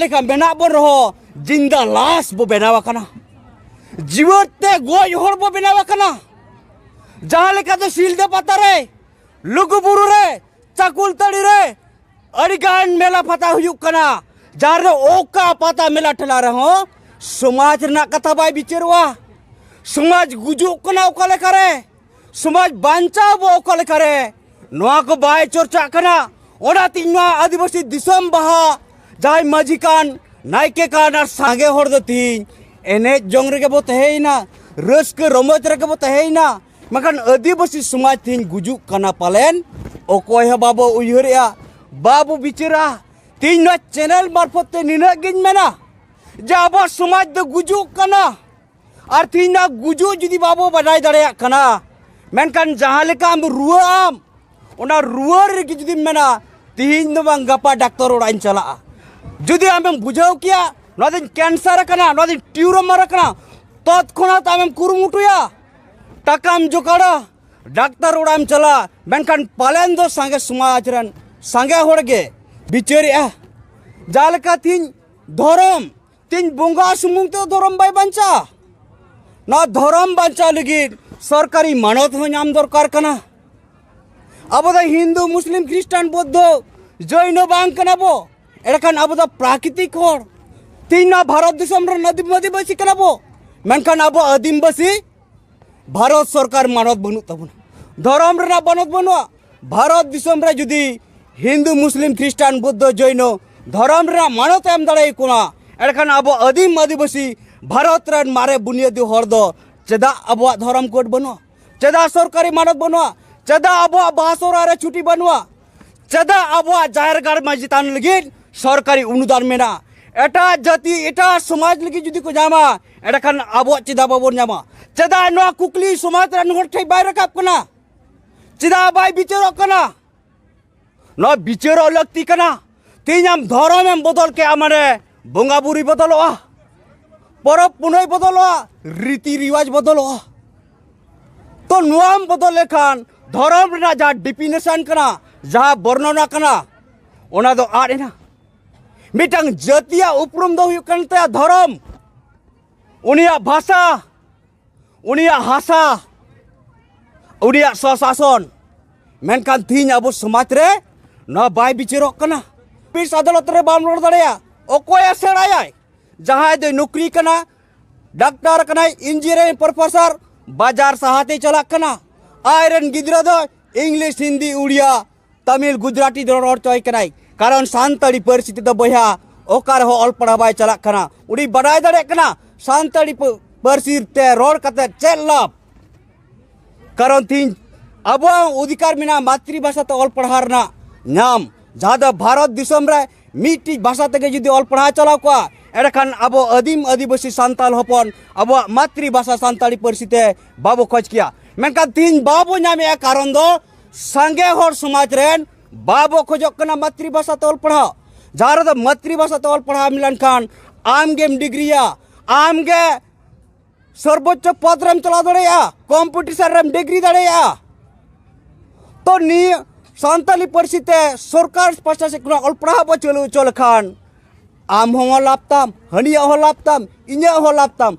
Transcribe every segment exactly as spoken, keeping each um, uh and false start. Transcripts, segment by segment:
ᱞᱮᱠᱟ ᱢᱮᱱᱟᱜ ᱵᱚᱱ ᱨᱮᱦᱚᱸ, ᱡᱤᱱᱫᱟ ᱞᱟᱥ ᱵᱚ ᱵᱮᱱᱟᱣ ᱟᱠᱟᱱᱟ, ᱡᱤᱣᱮᱫ ᱛᱮ ᱜᱚᱡ ᱦᱚᱲ ᱵᱚ ᱵᱮᱱᱟᱣ ᱟᱠᱟᱱᱟ᱾ ᱡᱟᱦᱟᱸ ᱞᱮᱠᱟ ᱫᱚ ᱥᱤᱞᱫᱟᱹ ᱯᱟᱛᱟ ᱨᱮ, ᱞᱩᱜᱩ ᱵᱩᱨᱩ ᱨᱮ, ᱪᱟᱠᱩᱞᱛᱟᱹᱲᱤ ᱨᱮ ᱟᱹᱰᱤ ᱜᱟᱱ ᱢᱮᱞᱟ ᱯᱟᱛᱟ ᱦᱩᱭᱩᱜ ᱠᱟᱱᱟ, ᱡᱟᱦᱟᱸ ᱨᱮ ᱚᱠᱟ ᱯᱟᱛᱟ ᱢᱮᱞᱟ ᱴᱷᱮᱞᱟ ᱨᱮᱦᱚᱸ ᱥᱚᱢᱟᱡᱽ ᱨᱮᱱᱟᱜ ᱠᱟᱛᱷᱟ ᱵᱟᱭ ᱵᱤᱪᱟᱹᱨᱚᱜᱼᱟ, ᱥᱚᱢᱟᱡᱽ ᱜᱩᱡᱩᱜ ᱠᱟᱱᱟ ᱚᱠᱟ ᱞᱮᱠᱟᱨᱮ, ᱥᱚᱢᱟᱡᱽ ᱵᱟᱧᱪᱟᱣ ᱵᱚ ᱚᱠᱟ ᱞᱮᱠᱟᱨᱮ, ᱱᱚᱣᱟ ᱠᱚ ᱵᱟᱭ ᱪᱚᱨᱪᱟᱜ ᱠᱟᱱᱟ᱾ ᱚᱱᱟᱛᱮ ᱤᱧ ᱱᱚᱣᱟ ᱟᱹᱫᱤᱵᱟᱹᱥᱤ ᱫᱤᱥᱚᱢ ᱵᱟᱦᱟ ᱡᱟᱦᱟᱸᱭ ᱢᱟᱹᱡᱷᱤ ᱠᱟᱱ, ᱱᱟᱭᱠᱮ ᱠᱟᱱ ᱟᱨ ᱥᱟᱸᱜᱮ ᱦᱚᱲ ᱫᱚ ᱛᱤᱦᱤᱧ ᱮᱱᱮᱡ ᱡᱚᱝ ᱨᱮᱜᱮ ᱵᱚ ᱛᱟᱦᱮᱸᱭᱮᱱᱟ, ᱨᱟᱹᱥᱠᱟᱹ ᱨᱚᱢᱚᱡᱽ ᱨᱮᱜᱮ ᱵᱚ ᱛᱟᱦᱮᱸᱭᱮᱱᱟ᱾ ᱢᱮᱱᱠᱷᱟᱱ ᱟᱹᱫᱤᱵᱟᱹᱥᱤ ᱥᱚᱢᱟᱡᱽ ᱛᱤᱦᱤᱧ ᱜᱩᱡᱩᱜ ᱠᱟᱱᱟ ᱯᱟᱞᱮᱱ, ᱚᱠᱚᱭ ᱦᱚᱸ ᱵᱟᱵᱚ ᱩᱭᱦᱟᱹᱨᱮᱜᱼᱟ, ᱵᱟᱵᱚ ᱵᱤᱪᱟᱹᱨᱟ᱾ ᱛᱤᱦᱤᱧ ᱱᱚᱣᱟ ᱪᱮᱱᱮᱞ ᱢᱟᱨᱯᱷᱚᱛ ᱛᱮ ᱱᱤᱱᱟᱹᱜ ᱜᱤᱧ ᱢᱮᱱᱟ ᱡᱮ ᱟᱵᱚᱣᱟᱜ ᱥᱚᱢᱟᱡᱽ ᱫᱚ ᱜᱩᱡᱩᱜ ᱠᱟᱱᱟ᱾ ᱟᱨ ᱛᱤᱦᱤᱧ ᱱᱚᱣᱟ ᱜᱩᱡᱩᱜ ᱡᱩᱫᱤ ᱵᱟᱵᱚ ᱵᱟᱰᱟᱭ ᱫᱟᱲᱮᱭᱟᱜ ᱠᱟᱱᱟ, ᱢᱮᱱᱠᱷᱟᱱ ᱡᱟᱦᱟᱸ ᱞᱮᱠᱟ ᱟᱢ ᱨᱩᱣᱟᱹᱜ ᱟᱢ, ᱚᱱᱟ ᱨᱩᱣᱟᱹ ᱨᱮᱜᱮ ᱡᱩᱫᱤᱢ ᱢᱮᱱᱟ, ᱛᱤᱦᱤᱧ ᱫᱚ ᱵᱟᱝ, ᱜᱟᱯᱟ ᱰᱟᱠᱛᱟᱨ ᱚᱲᱟᱜ ᱤᱧ ᱪᱟᱞᱟᱜᱼᱟ, ᱡᱩᱫᱤ ᱟᱢᱮᱢ ᱵᱩᱡᱷᱟᱹᱣ ᱠᱮᱭᱟ ᱱᱚᱣᱟ ᱫᱚᱧ ᱠᱮᱱᱥᱟᱨ ᱟᱠᱟᱱᱟ, ᱱᱚᱣᱟ ᱫᱚᱧ ᱴᱤᱭᱩᱢᱟᱨ ᱟᱠᱟᱱᱟ, ᱛᱚᱛᱠᱷᱚᱱᱟᱛ ᱟᱢᱮᱢ ᱠᱩᱨᱩᱢᱩᱴᱩᱭᱟ, ᱴᱟᱠᱟᱢ ᱡᱚᱜᱟᱲᱟ, ᱰᱟᱠᱛᱟᱨ ᱚᱲᱟᱜ ᱮᱢ ᱪᱟᱞᱟᱜᱼᱟ᱾ ᱢᱮᱱᱠᱷᱟᱱ ᱯᱟᱞᱮᱱ ᱫᱚ ᱥᱟᱸᱜᱮ ᱥᱚᱢᱟᱡᱽ ᱨᱮᱱ ᱥᱟᱸᱜᱮ ᱦᱚᱲ ᱜᱮ ᱵᱤᱪᱟᱹᱨᱮᱜᱼᱟ᱾ ᱡᱟᱦᱟᱸ ᱞᱮᱠᱟ ᱛᱤᱦᱤᱧ ᱫᱷᱚᱨᱚᱢ, ᱛᱤᱦᱤᱧ ᱵᱚᱸᱜᱟ ᱥᱩᱢᱩᱝ ᱛᱮ ᱫᱷᱚᱨᱚᱢ ᱵᱟᱭ ᱵᱟᱧᱪᱟᱜᱼᱟ᱾ ᱱᱚᱣᱟ ᱫᱷᱚᱨᱚᱢ ᱵᱟᱧᱪᱟᱣ ᱞᱟᱹᱜᱤᱫ ᱥᱚᱨᱠᱟᱨᱤ ᱢᱟᱱᱚᱛ ᱦᱚᱸ ᱧᱟᱢ ᱫᱚᱨᱠᱟᱨ ᱠᱟᱱᱟ᱾ ᱟᱵᱚ ᱫᱚ ᱦᱤᱱᱫᱩ, ᱢᱩᱥᱞᱤᱢ, ᱠᱷᱨᱤᱥᱴᱟᱱ, ᱵᱳᱫᱽᱫᱷᱚ, ᱡᱚᱭᱱᱚ ᱵᱟᱝ ᱠᱟᱱᱟ ᱵᱚ᱾ ᱮᱸᱰᱮᱠᱷᱟᱱ ᱟᱵᱚ ᱫᱚ ᱯᱨᱟᱠᱨᱤᱛᱤᱠ ᱦᱚᱲ᱾ ᱛᱤᱦᱤᱧ ᱱᱚᱣᱟ ᱵᱷᱟᱨᱚᱛ ᱫᱤᱥᱚᱢ ᱨᱮᱱ ᱟᱹᱫᱤᱢ ᱟᱹᱫᱤᱵᱟᱹᱥᱤ ᱠᱟᱱᱟ ᱵᱚ, ᱢᱮᱱᱠᱷᱟᱱ ᱟᱵᱚ ᱟᱹᱫᱤᱢ ᱵᱟᱹᱥᱤ ᱵᱷᱟᱨᱚᱛ ᱥᱚᱨᱠᱟᱨ ᱢᱟᱱᱚᱛ ᱵᱟᱹᱱᱩᱜ ᱛᱟᱵᱚᱱᱟ, ᱫᱷᱚᱨᱚᱢ ᱨᱮᱱᱟᱜ ᱢᱟᱱᱚᱛ ᱵᱟᱹᱱᱩᱜᱼᱟ, ᱵᱷᱟᱨᱚᱛ ᱫᱤᱥᱚᱢ ᱨᱮ ᱡᱩᱫᱤ ᱦᱤᱱᱫᱩ, ᱢᱩᱥᱞᱤᱢ, ᱠᱷᱨᱤᱥᱴᱟᱱ, ᱵᱩᱫᱽᱫᱷᱚ, ᱡᱚᱭᱱᱚ ᱫᱷᱚᱨᱚᱢ ᱨᱮᱱᱟᱜ ᱢᱟᱱᱚᱛ ᱮᱢ ᱫᱟᱲᱮᱭᱟᱠᱚᱣᱟ, ᱮᱸᱰᱮᱠᱷᱟᱱ ᱟᱵᱚ ᱟᱹᱫᱤᱢ ᱟᱹᱫᱤᱵᱟᱹᱥᱤ ᱵᱷᱟᱨᱚᱛ ᱨᱮᱱ ᱢᱟᱨᱮ ᱵᱩᱱᱤᱭᱟᱹᱫᱤ ᱦᱚᱲ ᱫᱚ ᱪᱮᱫᱟᱜ ᱟᱵᱚᱣᱟᱜ ᱫᱷᱚᱨᱚᱢ ᱠᱳᱰ ᱵᱟᱹᱱᱩᱜᱼᱟ? ᱪᱮᱫᱟᱜ ᱥᱚᱨᱠᱟᱨᱤ ᱢᱟᱱᱚᱛ ᱵᱟᱹᱱᱩᱜᱼᱟ? ᱪᱮᱫᱟᱜ ᱟᱵᱚᱣᱟᱜ ᱵᱟᱦᱟ ᱥᱚᱦᱨᱟᱭ ᱨᱮ ᱪᱷᱩᱴᱤ ᱵᱟᱹᱱᱩᱜᱼᱟ? ᱪᱮᱫᱟᱜ ᱟᱵᱚᱣᱟᱜ ᱡᱟᱦᱮᱨ ᱜᱟᱲ ᱢᱟᱹᱡᱷᱤ ᱛᱷᱟᱱ ᱞᱟᱹᱜᱤᱫ ᱥᱚᱨᱠᱟᱨᱤ ᱚᱱᱩᱫᱟᱱ ᱢᱮᱱᱟᱜᱼᱟ? ᱮᱴᱟᱜ ᱡᱟᱹᱛᱤ, ᱮᱴᱟᱜ ᱥᱚᱢᱟᱡᱽ ᱞᱟᱹᱜᱤᱫ ᱡᱩᱫᱤ ᱠᱚ ᱧᱟᱢᱟ, ᱮᱸᱰᱮᱠᱷᱟᱱ ᱟᱵᱚᱣᱟᱜ ᱪᱮᱫᱟᱜ ᱵᱟᱵᱚᱱ ᱧᱟᱢᱟ? ᱪᱮᱫᱟᱜ ᱱᱚᱣᱟ ᱠᱩᱠᱞᱤ ᱥᱚᱢᱟᱡᱽ ᱨᱮᱱ ᱦᱚᱲ ᱴᱷᱮᱱ ᱵᱟᱭ ᱨᱟᱠᱟᱵ ᱠᱟᱱᱟ? ᱪᱮᱫᱟᱜ ᱵᱟᱭ ᱵᱤᱪᱟᱹᱨᱚᱜ ᱠᱟᱱᱟ? ᱱᱚᱣᱟ ᱵᱤᱪᱟᱹᱨᱚᱜ ᱞᱟᱹᱠᱛᱤ ᱠᱟᱱᱟ᱾ ᱛᱮᱦᱮᱧ ᱟᱢ ᱫᱷᱚᱨᱚᱢ ᱮᱢ ᱵᱚᱫᱚᱞ ᱠᱮᱜᱼᱟ, ᱢᱟᱱᱮ ᱵᱚᱸᱜᱟ ᱵᱩᱨᱩᱭ ᱵᱚᱫᱚᱞᱚᱜᱼᱟ, ᱯᱚᱨᱚᱵᱽ ᱯᱩᱱᱟᱹᱭ ᱵᱚᱫᱚᱞᱚᱜᱼᱟ, ᱨᱤᱛᱤ ᱨᱤᱣᱟᱡᱽ ᱵᱚᱫᱚᱞᱚᱜᱼᱟ᱾ ᱛᱚ ᱱᱚᱣᱟᱢ ᱵᱚᱫᱚᱞ ᱞᱮᱠᱷᱟᱱ ᱫᱷᱚᱨᱚᱢ ᱨᱮᱱᱟᱜ ᱡᱟᱦᱟᱸ ᱰᱤᱯᱷᱤᱱᱮᱥᱚᱱ ᱠᱟᱱᱟ, ᱡᱟᱦᱟᱸ ᱵᱚᱨᱱᱚᱱᱟ ᱠᱟᱱᱟ, ᱚᱱᱟ ᱫᱚ ᱟᱫ ᱮᱱᱟ᱾ ᱢᱤᱫᱴᱟᱝ ᱡᱟᱹᱛᱤᱭᱟᱜ ᱩᱯᱨᱩᱢ ᱫᱚ ᱦᱩᱭᱩᱜ ᱠᱟᱱ ᱛᱟᱭᱟ ᱫᱷᱚᱨᱚᱢ, ᱩᱱᱤᱭᱟᱜ ᱵᱷᱟᱥᱟ, ᱩᱱᱤᱭᱟᱜ ᱦᱟᱥᱟ, ᱩᱱᱤᱭᱟᱜ ᱥᱚᱥᱟᱥᱚᱱ᱾ ᱢᱮᱱᱠᱷᱟᱱ ᱛᱤᱦᱤᱧ ᱟᱵᱚ ᱥᱚᱢᱟᱡᱽ ᱨᱮ ᱱᱚᱣᱟ ᱵᱟᱭ ᱵᱤᱪᱟᱹᱨᱚᱜ ᱠᱟᱱᱟ᱾ ᱚᱯᱷᱤᱥ ᱟᱫᱟᱞᱚᱛ ᱨᱮ ᱵᱟᱢ ᱨᱚᱲ ᱫᱟᱲᱮᱭᱟᱜᱼᱟ᱾ ᱚᱠᱚᱭᱮ ᱥᱮᱬᱟᱭᱟᱭ? ᱡᱟᱦᱟᱸᱭ ᱫᱚᱭ ᱱᱚᱠᱨᱤ ᱠᱟᱱᱟ, ᱰᱟᱠᱛᱟᱨ ᱠᱟᱱᱟᱭ, ᱤᱧᱡᱤᱱᱤᱭᱟᱨᱤᱝ ᱯᱨᱚᱯᱷᱮᱥᱚᱨ, ᱵᱟᱡᱟᱨ ᱥᱟᱦᱟᱨ ᱛᱮᱭ ᱪᱟᱞᱟᱜ ᱠᱟᱱᱟ᱾ ᱟᱡ ᱨᱮᱱ ᱜᱤᱫᱽᱨᱟᱹ ᱫᱚ ᱤᱝᱞᱤᱥ, ᱦᱤᱱᱫᱤ, ᱩᱲᱤᱭᱟ, ᱛᱟᱢᱤᱞ, ᱜᱩᱡᱽᱨᱟᱴᱤ ᱫᱚ ᱨᱚᱲ ᱦᱚᱪᱚᱭ ᱠᱟᱱᱟᱭ᱾ ᱠᱟᱨᱚᱱ ᱥᱟᱱᱛᱟᱲᱤ ᱯᱟᱹᱨᱥᱤ ᱛᱮᱫᱚ ᱵᱚᱭᱦᱟ ᱚᱠᱟ ᱨᱮᱦᱚᱸ ᱚᱞ ᱯᱟᱲᱦᱟᱣ ᱵᱟᱭ ᱪᱟᱞᱟᱜ ᱠᱟᱱᱟ᱾ ᱩᱱᱤ ᱵᱟᱰᱟᱭ ᱫᱟᱲᱮᱭᱟᱜ ᱠᱟᱱᱟ ᱥᱟᱱᱛᱟᱲᱤ ᱯᱟᱹ-, ᱯᱟᱹᱨᱥᱤ ᱛᱮ ᱨᱚᱲ ᱠᱟᱛᱮ ᱪᱮᱫ ᱞᱟᱵᱷ? ᱠᱟᱨᱚᱱ ᱛᱤᱦᱤᱧ ᱟᱵᱚᱣᱟᱜ ᱚᱫᱷᱤᱠᱟᱨ ᱢᱮᱱᱟᱜᱼᱟ ᱢᱟᱛᱨᱤ ᱵᱷᱟᱥᱟ ᱛᱮ ᱚᱞ ᱯᱟᱲᱦᱟᱣ ᱨᱮᱱᱟᱜ ᱧᱟᱢ, ᱡᱟᱦᱟᱸ ᱫᱚ ᱵᱷᱟᱨᱚᱛ ᱫᱤᱥᱚᱢ ᱨᱮ ᱢᱤᱫᱴᱤᱡ ᱵᱷᱟᱥᱟ ᱛᱮᱜᱮ ᱡᱩᱫᱤ ᱚᱞ ᱯᱟᱲᱦᱟᱣ ᱪᱟᱞᱟᱣ ᱠᱚᱜᱼᱟ, ᱮᱸᱰᱮᱠᱷᱟᱱ ᱟᱵᱚ ᱟᱹᱫᱤᱢ ᱟᱹᱫᱤᱵᱟᱹᱥᱤ ᱥᱟᱱᱛᱟᱲ ᱦᱚᱯᱚᱱ ᱟᱵᱚᱣᱟᱜ ᱢᱟᱛᱨᱤ ᱵᱷᱟᱥᱟ ᱥᱟᱱᱛᱟᱲᱤ ᱯᱟᱹᱨᱥᱤ ᱛᱮ ᱵᱟᱵᱚ ᱠᱷᱚᱡᱽ ᱠᱮᱭᱟ᱾ ᱢᱮᱱᱠᱷᱟᱱ ᱛᱤᱦᱤᱧ ᱵᱟᱵᱚ ᱧᱟᱢᱮᱜᱼᱟ, ᱠᱟᱨᱚᱱ ᱫᱚ ᱥᱟᱸᱜᱮ ᱦᱚᱲ ᱥᱚᱢᱟᱡᱽ ᱨᱮᱱ ᱵᱟᱵᱚ ᱠᱷᱚᱡᱚᱜ ᱠᱟᱱᱟ ᱢᱟᱛᱨᱤ ᱵᱷᱟᱥᱟ ᱛᱮ ᱚᱞ ᱯᱟᱲᱦᱟᱣ᱾ ᱡᱟᱦᱟᱸ ᱨᱮᱫᱚ ᱢᱟᱛᱨᱤ ᱵᱷᱟᱥᱟ ᱛᱮ ᱚᱞ ᱯᱟᱲᱦᱟᱣ ᱮᱢ ᱞᱮᱱᱠᱷᱟᱱ ᱟᱢ ᱜᱮᱢ ᱰᱤᱜᱽᱨᱤᱭᱟ, ᱟᱢ ᱜᱮ ᱥᱚᱨᱵᱚᱪᱪᱚ ᱯᱚᱫᱽ ᱨᱮᱢ ᱪᱟᱞᱟᱣ ᱫᱟᱲᱮᱭᱟᱜᱼᱟ, ᱠᱚᱢᱯᱤᱴᱤᱥᱚᱱ ᱨᱮᱢ ᱰᱤᱜᱽᱨᱤ ᱫᱟᱲᱮᱭᱟᱜᱼᱟ᱾ ᱛᱚ ᱱᱤᱭᱟᱹ ᱥᱟᱱᱛᱟᱞᱤ ᱯᱟᱹᱨᱥᱤ ᱛᱮ ᱥᱚᱨᱠᱟᱨ ᱯᱟᱥᱴᱟ ᱥᱮᱫ ᱠᱷᱚᱱᱟᱜ ᱚᱞ ᱯᱟᱲᱦᱟᱣ ᱵᱚ ᱪᱟᱹᱞᱩ ᱦᱚᱪᱚ ᱞᱮᱠᱷᱟᱱ ᱟᱢ ᱦᱚᱸ ᱞᱟᱵᱷ ᱛᱟᱢ, ᱦᱟᱹᱱᱤᱭᱟᱜ ᱦᱚᱸ ᱞᱟᱵᱷ ᱛᱟᱢ, ᱤᱧᱟᱹᱜ ᱦᱚᱸ ᱞᱟᱵᱷ ᱛᱟᱢ,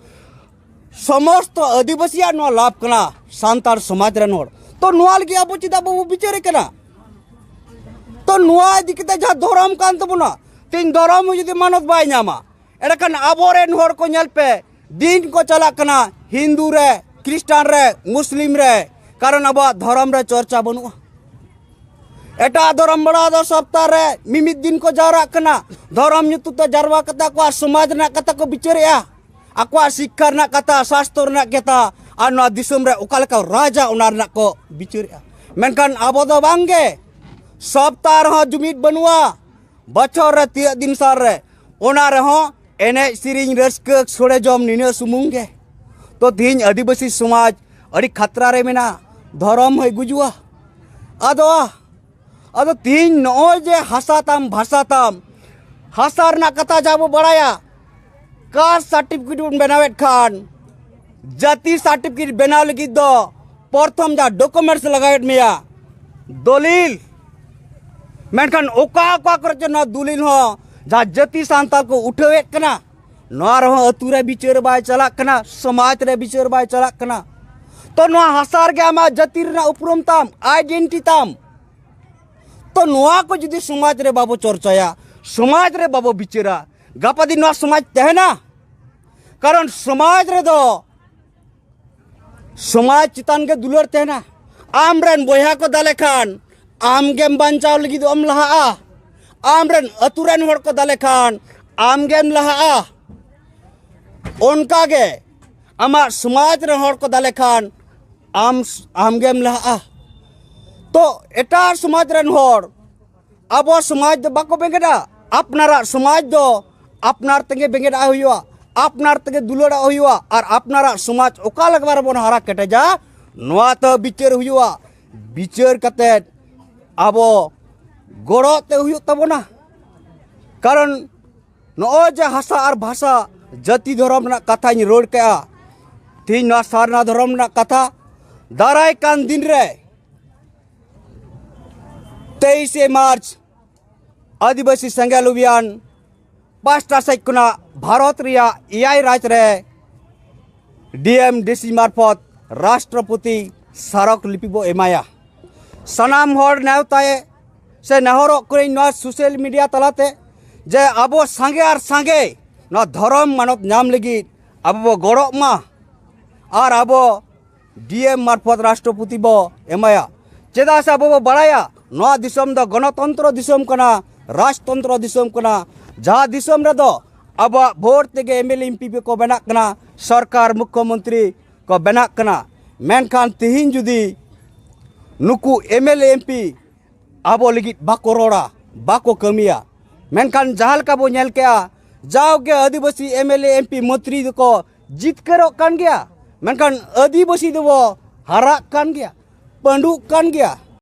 ᱥᱚᱢᱚᱥᱛᱚ ᱟᱹᱫᱤᱵᱟᱹᱥᱤᱭᱟᱜ ᱱᱚᱣᱟ ᱞᱟᱵᱷ ᱠᱟᱱᱟ, ᱥᱟᱱᱛᱟᱲ ᱥᱚᱢᱟᱡᱽ ᱨᱮᱱ ᱦᱚᱲ᱾ ᱛᱚ ᱱᱚᱣᱟ ᱞᱟᱹᱜᱤᱫ ᱟᱵᱚ ᱪᱮᱫᱟᱜ ᱵᱟᱵᱚ ᱵᱤᱪᱟᱹᱨᱮ ᱠᱟᱱᱟ? ᱛᱚ ᱱᱚᱣᱟ ᱤᱫᱤ ᱠᱟᱛᱮ ᱡᱟᱦᱟᱸ ᱫᱷᱚᱨᱚᱢ ᱠᱟᱱ ᱛᱟᱵᱚᱱᱟ, ᱛᱮᱦᱮᱧ ᱫᱷᱚᱨᱚᱢ ᱦᱚᱸ ᱡᱩᱫᱤ ᱢᱟᱱᱚᱛ ᱵᱟᱭ ᱧᱟᱢᱟ, ᱮᱸᱰᱮᱠᱷᱟᱱ ᱟᱵᱚᱨᱮᱱ ᱦᱚᱲ ᱠᱚ ᱧᱮᱞ ᱯᱮ, ᱫᱤᱱ ᱠᱚ ᱪᱟᱞᱟᱜ ᱠᱟᱱᱟ ᱦᱤᱱᱫᱩ ᱨᱮ, ᱠᱷᱨᱤᱥᱴᱟᱱ ᱨᱮ, ᱢᱩᱥᱞᱤᱢ ᱨᱮ, ᱠᱟᱨᱚᱱ ᱟᱵᱚᱣᱟᱜ ᱫᱷᱚᱨᱚᱢ ᱨᱮ ᱪᱚᱨᱪᱟ ᱵᱟᱹᱱᱩᱜᱼᱟ᱾ ᱮᱴᱟᱜ ᱫᱷᱚᱨᱚᱢ ᱵᱟᱲᱟ ᱫᱚ ᱥᱚᱯᱛᱟᱦ ᱨᱮ ᱢᱤᱢᱤᱫ ᱫᱤᱱ ᱠᱚ ᱡᱟᱣᱨᱟᱜ ᱠᱟᱱᱟ, ᱫᱷᱚᱨᱚᱢ ᱧᱩᱛᱩᱢ ᱛᱮ ᱡᱟᱨᱣᱟ ᱠᱟᱛᱮ ᱟᱠᱚᱣᱟᱜ ᱥᱚᱢᱟᱡᱽ ᱨᱮᱱᱟᱜ ᱠᱟᱛᱷᱟ ᱠᱚ ᱵᱤᱪᱟᱹᱨᱮᱜᱼᱟ, ᱟᱠᱚᱣᱟᱜ ᱥᱤᱠᱠᱷᱟ ᱨᱮᱱᱟᱜ ᱠᱟᱛᱷᱟ, ᱥᱟᱥᱛᱚ ᱨᱮᱱᱟᱜ ᱠᱟᱛᱷᱟ, ᱟᱨ ᱱᱚᱣᱟ ᱫᱤᱥᱚᱢ ᱨᱮ ᱚᱠᱟ ᱞᱮᱠᱟ ᱨᱟᱡᱟ ᱚᱱᱟ ᱨᱮᱱᱟᱜ ᱠᱚ ᱵᱤᱪᱟᱹᱨᱮᱜᱼᱟ᱾ ᱢᱮᱱᱠᱷᱟᱱ ᱟᱵᱚ ᱫᱚ ᱵᱟᱝᱜᱮ, ᱥᱚᱯᱛᱟᱦ ᱨᱮᱦᱚᱸ ᱡᱩᱢᱤᱫ ᱵᱟᱹᱱᱩᱜᱼᱟ, ᱵᱚᱪᱷᱚᱨ ᱨᱮ ᱛᱤᱭᱟᱹᱜ ᱫᱤᱱ ᱥᱟᱞ ᱨᱮ, ᱚᱱᱟ ᱨᱮᱦᱚᱸ ᱮᱱᱮᱡ ᱥᱮᱨᱮᱧ ᱨᱟᱹᱥᱠᱟᱹ ᱥᱚᱲᱮ ᱡᱚᱢ ᱱᱤᱱᱟᱹᱜ ᱥᱩᱢᱩᱝ ᱜᱮ᱾ ᱛᱚ ᱛᱤᱦᱤᱧ ᱟᱹᱫᱤᱵᱟᱹᱥᱤ ᱥᱚᱢᱟᱡᱽ ᱟᱹᱰᱤ ᱠᱷᱟᱛᱨᱟ ᱨᱮ ᱢᱮᱱᱟᱜᱼᱟ, ᱫᱷᱚᱨᱚᱢ ᱦᱚᱸᱭ ᱜᱩᱡᱩᱜᱼᱟ᱾ ᱟᱫᱚ, ᱟᱫᱚ ᱛᱤᱦᱤᱧ ᱱᱚᱜᱼᱚᱭ ᱡᱮ ᱦᱟᱥᱟ ᱛᱟᱢ ᱵᱷᱟᱥᱟ ᱛᱟᱢ, ᱦᱟᱥᱟ ᱨᱮᱱᱟᱜ ᱠᱟᱛᱷᱟ ᱡᱟ ᱵᱚ ᱵᱟᱲᱟᱭᱟ, ᱠᱟᱥᱴ ᱥᱟᱨᱴᱤᱯᱷᱤᱠᱮᱴ ᱵᱚᱱ ᱵᱮᱱᱟᱣᱮᱫ ᱠᱷᱟᱱ, ᱡᱟᱹᱛᱤ ᱥᱟᱨᱴᱤᱯᱷᱤᱠᱮᱴ ᱵᱮᱱᱟᱣ ᱞᱟᱹᱜᱤᱫ ᱫᱚ ᱯᱨᱚᱛᱷᱚᱢ ᱡᱟ ᱰᱚᱠᱩᱢᱮᱱᱴᱥ ᱞᱟᱜᱟᱣᱮᱫ ᱢᱮᱭᱟ, ᱫᱚᱞᱤᱞ᱾ ᱢᱮᱱᱠᱷᱟᱱ ᱚᱠᱟ ᱚᱠᱟ ᱠᱚᱨᱮ ᱪᱚ ᱱᱚᱣᱟ ᱫᱚᱞᱤᱞ ᱦᱚᱸ ᱡᱟᱹᱛᱤ ᱥᱟᱱᱛᱟᱲ ᱠᱚ ᱩᱴᱷᱟᱹᱣᱮᱫ ᱠᱟᱱᱟ, ᱱᱚᱣᱟ ᱨᱮᱦᱚᱸ ᱟᱹᱛᱩ ᱨᱮ ᱵᱤᱪᱟᱹᱨ ᱵᱟᱭ ᱪᱟᱞᱟᱜ ᱠᱟᱱᱟ, ᱥᱚᱢᱟᱡᱽ ᱨᱮ ᱵᱤᱪᱟᱹᱨ ᱵᱟᱭ ᱪᱟᱞᱟᱜ ᱠᱟᱱᱟ᱾ ᱛᱚ ᱱᱚᱣᱟ ᱦᱟᱥᱟ ᱨᱮᱜᱮ ᱟᱢᱟᱜ ᱡᱟᱹᱛᱤ ᱨᱮᱱᱟᱜ ᱩᱯᱨᱩᱢ ᱛᱟᱢ, ᱟᱭᱰᱮᱱᱴᱤᱴᱤ ᱛᱟᱢ᱾ ᱛᱚ ᱱᱚᱣᱟ ᱠᱚ ᱡᱩᱫᱤ ᱥᱚᱢᱟᱡᱽ ᱨᱮ ᱵᱟᱵᱚ ᱪᱚᱨᱪᱟᱭᱟ, ᱥᱚᱢᱟᱡᱽ ᱨᱮ ᱵᱟᱵᱚ ᱵᱤᱪᱟᱹᱨᱟ, ᱜᱟᱯᱟ ᱫᱤᱱ ᱱᱚᱣᱟ ᱥᱚᱢᱟᱡᱽ ᱛᱟᱦᱮᱱᱟ? ᱠᱟᱨᱚᱱ ᱥᱚᱢᱟᱡᱽ ᱨᱮᱫᱚ ᱥᱚᱢᱟᱡᱽ ᱪᱮᱛᱟᱱ ᱜᱮ ᱫᱩᱞᱟᱹᱲ ᱛᱟᱦᱮᱱᱟ᱾ ᱟᱢ ᱨᱮᱱ ᱵᱚᱭᱦᱟ ᱠᱚ ᱫᱟᱞᱮ ᱠᱷᱟᱱ ᱟᱢ ᱜᱮᱢ ᱵᱟᱧᱪᱟᱣ ᱞᱟᱹᱜᱤᱫ ᱮᱢ ᱞᱟᱦᱟᱜᱼᱟ᱾ ᱟᱢ ᱨᱮᱱ ᱟᱹᱛᱩ ᱨᱮᱱ ᱦᱚᱲ ᱠᱚ ᱫᱟᱞᱮ ᱠᱷᱟᱱ ᱟᱢ ᱜᱮᱢ ᱞᱟᱦᱟᱜᱼᱟ᱾ ᱚᱱᱠᱟ ᱜᱮ ᱟᱢᱟᱜ ᱥᱚᱢᱟᱡᱽ ᱨᱮᱱ ᱦᱚᱲ ᱠᱚ ᱫᱟᱞᱮ ᱠᱷᱟᱱ ᱟᱢ, ᱟᱢ ᱜᱮᱢ ᱞᱟᱦᱟᱜᱼᱟ᱾ ᱛᱚ ᱮᱴᱟᱜ ᱥᱚᱢᱟᱡᱽ ᱨᱮᱱ ᱦᱚᱲ ᱟᱵᱚ ᱥᱚᱢᱟᱡᱽ ᱫᱚ ᱵᱟᱠᱚ ᱵᱮᱸᱜᱮᱫᱟ᱾ ᱟᱯᱱᱟᱨᱟᱜ ᱥᱚᱢᱟᱡᱽ ᱫᱚ ᱟᱯᱱᱟᱨ ᱛᱮᱜᱮ ᱵᱮᱸᱜᱮᱫᱟᱜ ᱦᱩᱭᱩᱜᱼᱟ, ᱟᱯᱱᱟᱨ ᱛᱮᱜᱮ ᱫᱩᱞᱟᱹᱲᱟᱜ ᱦᱩᱭᱩᱜᱼᱟ, ᱟᱨ ᱟᱯᱱᱟᱨᱟᱜ ᱥᱚᱢᱟᱡᱽ ᱚᱠᱟ ᱞᱮᱠᱟ ᱨᱮᱵᱚᱱ ᱦᱟᱨᱟ ᱠᱮᱴᱮᱡᱟ, ᱱᱚᱣᱟ ᱛᱮ ᱵᱤᱪᱟᱹᱨ ᱦᱩᱭᱩᱜᱼᱟ᱾ ᱵᱤᱪᱟᱹᱨ ᱠᱟᱛᱮᱫ ᱟᱵᱚ ᱜᱚᱲᱚ ᱛᱮ ᱦᱩᱭᱩᱜ ᱛᱟᱵᱚᱱᱟ᱾ ᱠᱟᱨᱚᱱ ᱱᱚᱜᱼᱚᱭ ᱡᱮ ᱦᱟᱥᱟ ᱟᱨ ᱵᱷᱟᱥᱟ, ᱡᱟᱹᱛᱤ ᱫᱷᱚᱨᱚᱢ ᱨᱮᱱᱟᱜ ᱠᱟᱛᱷᱟᱧ ᱨᱚᱲ ᱠᱮᱜᱼᱟ, ᱛᱮᱦᱮᱧ ᱱᱚᱣᱟ ᱥᱟᱨᱱᱟ ᱫᱷᱚᱨᱚᱢ ᱨᱮᱱᱟᱜ ᱠᱟᱛᱷᱟ, ᱫᱟᱨᱟᱭ ᱠᱟᱱ ᱫᱤᱱ ᱨᱮ ᱛᱮᱭᱤᱥᱮ ᱢᱟᱨᱪ ᱟᱹᱫᱤᱵᱟᱹᱥᱤ ᱥᱮᱸᱜᱮᱞ ᱚᱵᱷᱤᱭᱟᱱ ᱯᱟᱥᱴᱟ ᱥᱮᱫ ᱠᱷᱚᱱᱟᱜ ᱵᱷᱟᱨᱚᱛ ᱨᱮᱭᱟᱜ ᱮᱭᱟᱭ ᱨᱟᱡᱽ ᱨᱮ ᱰᱤ ᱮᱢ ᱰᱤ ᱥᱤ ᱢᱟᱨᱯᱷᱚᱛ ᱨᱟᱥᱴᱨᱚᱯᱚᱛᱤ ᱥᱟᱨᱚᱠ ᱞᱤᱯᱤ ᱵᱚ ᱮᱢᱟᱭᱟ᱾ ᱥᱟᱱᱟᱢ ᱦᱚᱲ ᱱᱮᱣᱛᱟᱭᱮ ᱥᱮ ᱱᱮᱦᱚᱨᱚᱜ ᱠᱟᱹᱱᱟᱹᱧ ᱱᱚᱣᱟ ᱥᱳᱥᱟᱞ ᱢᱤᱰᱤᱭᱟ ᱛᱟᱞᱟᱛᱮ ᱡᱮ ᱟᱵᱚ ᱥᱟᱸᱜᱮ ᱟᱨ ᱥᱟᱸᱜᱮ ᱱᱚᱣᱟ ᱫᱷᱚᱨᱚᱢ ᱢᱟᱱᱚᱛ ᱧᱟᱢ ᱞᱟᱹᱜᱤᱫ ᱟᱵᱚ ᱵᱚ ᱜᱚᱲᱚᱜ ᱢᱟ ᱟᱨ ᱟᱵᱚ ᱰᱤ ᱮᱢ ᱢᱟᱨᱯᱷᱚᱛ ᱨᱟᱥᱴᱨᱚᱯᱚᱛᱤ ᱵᱚ ᱮᱢᱟᱭᱟ᱾ ᱪᱮᱫᱟᱜ ᱥᱮ ᱟᱵᱚ ᱵᱚ ᱵᱟᱲᱟᱭᱟ ᱱᱚᱣᱟ ᱫᱤᱥᱚᱢ ᱫᱚ ᱜᱚᱱᱚᱛᱚᱱᱛᱨᱚ ᱫᱤᱥᱚᱢ ᱠᱟᱱᱟ, ᱨᱟᱡᱽᱛᱚᱱᱛᱨᱚ ᱫᱤᱥᱚᱢ ᱠᱟᱱᱟ, ᱡᱟᱦᱟᱸ ᱫᱤᱥᱚᱢ ᱨᱮᱫᱚ ᱟᱵᱚᱣᱟᱜ ᱵᱷᱳᱴ ᱛᱮᱜᱮ M L A M P ᱠᱚ ᱵᱮᱱᱟᱜ ᱠᱟᱱᱟ, ᱥᱚᱨᱠᱟᱨ ᱢᱩᱠᱠᱷᱚ ᱢᱚᱱᱛᱨᱤ ᱠᱚ ᱵᱮᱱᱟᱜ ᱠᱟᱱᱟ᱾ ᱢᱮᱱᱠᱷᱟᱱ ᱛᱤᱦᱤᱧ ᱡᱩᱫᱤ ᱱᱩᱠᱩ M L A M P ᱟᱵᱚ ᱞᱟᱹᱜᱤᱫ ᱵᱟᱠᱚ ᱨᱚᱲᱟ, ᱵᱟᱠᱚ ᱠᱟᱹᱢᱤᱭᱟ, ᱢᱮᱱᱠᱷᱟᱱ ᱡᱟᱦᱟᱸ ᱞᱮᱠᱟ ᱵᱚ ᱧᱮᱞ ᱠᱮᱜᱼᱟ, ᱡᱟᱣᱜᱮ ᱟᱹᱫᱤᱵᱟᱹᱥᱤ M L A M P ᱢᱚᱱᱛᱨᱤ ᱫᱚᱠᱚ ᱡᱤᱛᱠᱟᱹᱨᱚᱜ ᱠᱟᱱ ᱜᱮᱭᱟ, ᱢᱮᱱᱠᱷᱟᱱ ᱟᱹᱫᱤᱵᱟᱹᱥᱤ ᱫᱚᱵᱚ ᱦᱟᱨᱟᱜ ᱠᱟᱱ ᱜᱮᱭᱟ, ᱯᱟᱹᱰᱩᱜ ᱠᱟᱱ ᱜᱮᱭᱟ᱾